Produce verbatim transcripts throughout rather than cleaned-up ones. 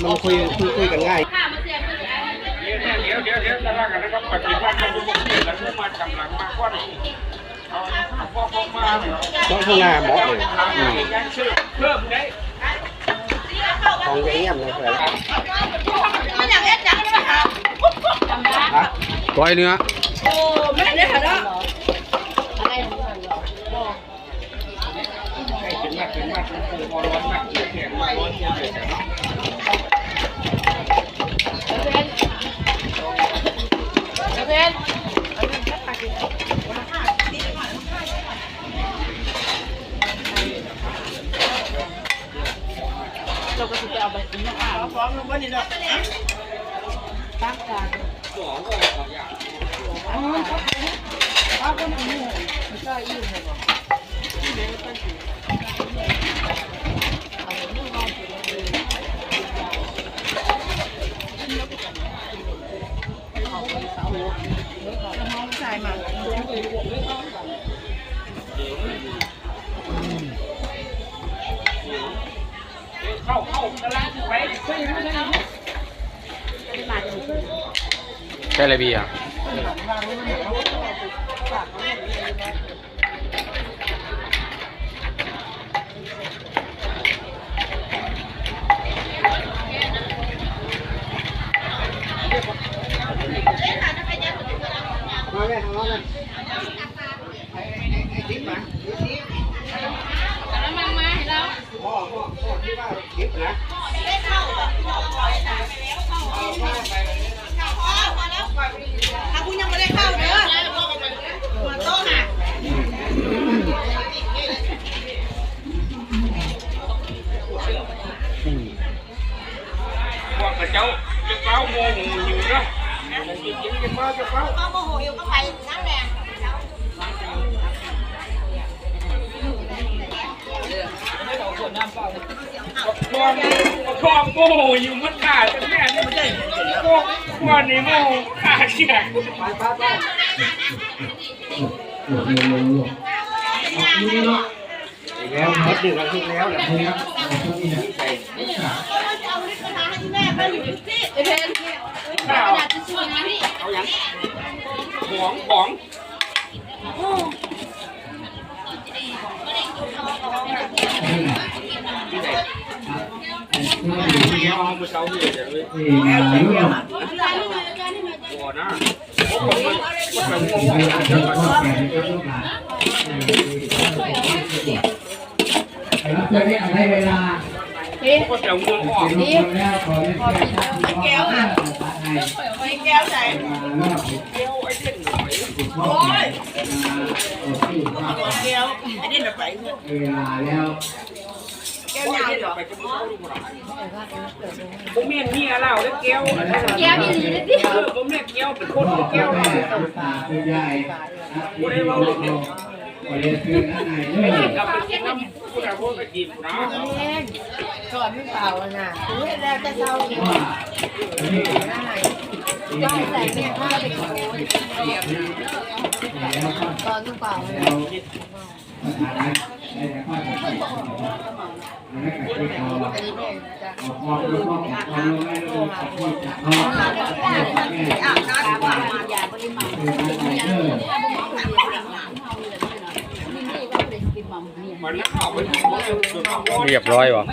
มันคุย คุย คุยกันง่าย เดี๋ยว เดี๋ยว เดี๋ยว เดี๋ยว ตารางกันนะครับ ปฏิบัติกันอยู่บนที่ แล้วก็มาจำหลังมาก่อน เอา เอาพวก พวกมา ต้องข้างหน้าหมอเลย อืม เพิ่มได้ ของเยี่ยมเลยครับ มันอยากเล่นจังเลยค่ะ ฮะ ก้อยเนื้อ โอ้ ไม่ได้ค่ะเนาะ เราก็สิไปเอาไปกินเนาะค่ะ พร้อมลงบ่นี่เนาะ ตั้งจาน ใช่เลยเบียร์ มาแม่ทางโน้นนะ ไอ้ไอ้ไอ้ติ๊บนะติ๊บติ๊บ กะละมังมาให้เรา พ่อพ่อพ่อที่ว่าติ๊บนะ ถ้าคุณยังไม่ได้เข้าเด้อ มาโต๊ะน่ะ พวกกระเจ้าจะเฝ้าโมโหอยู่นะ จะเฝ้าจะเฝ้า เอาโมโหอยู่ก็ไปนั่นแหละ พ่อพ่อโมโหอยู่มันขาดกันแน่นี่มันได้พวกพวกนี้โมโหขาดเสีย อีกแล้วครับ ดึกแล้ว ดึกแล้ว เดี๋ยวพรุ่งนี้นะ เอาอย่าง ของ ของ ที่ไหน ที่ห้องเมื่อเช้านี่เลย บ่อนะ แล้วจะได้อะไรเวลา นี่ ก็จะง่วงออก นี่ แก้วนะ แก้วใส่ โอ้ย แก้ว ไอ้เด่นไป เวลาแล้ว แก้วยาวเหรอ ผมเมียนเมียเล่าแล้วแก้ว แก้วอีหลีเลยติ เออ ผมเมียนแก้วเป็นคนแก้ว ตาคุณยาย ผู้ใดว่าผมเนี่ย ขอเรียนเชิญด้านในเด้อ กลับไปกินน้ำผู้ใดพวกไปกินนะ สอนมันเปล่าอะนะ กูเฮ็ดแล้วแต่เช้ากิน ว่า ต้องใส่เมียข้าวไปกิน สอนมันเปล่าอะนะ เรียบร้อยวะ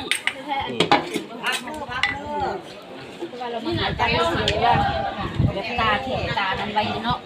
ตาแขนตานั้นไว้เนาะ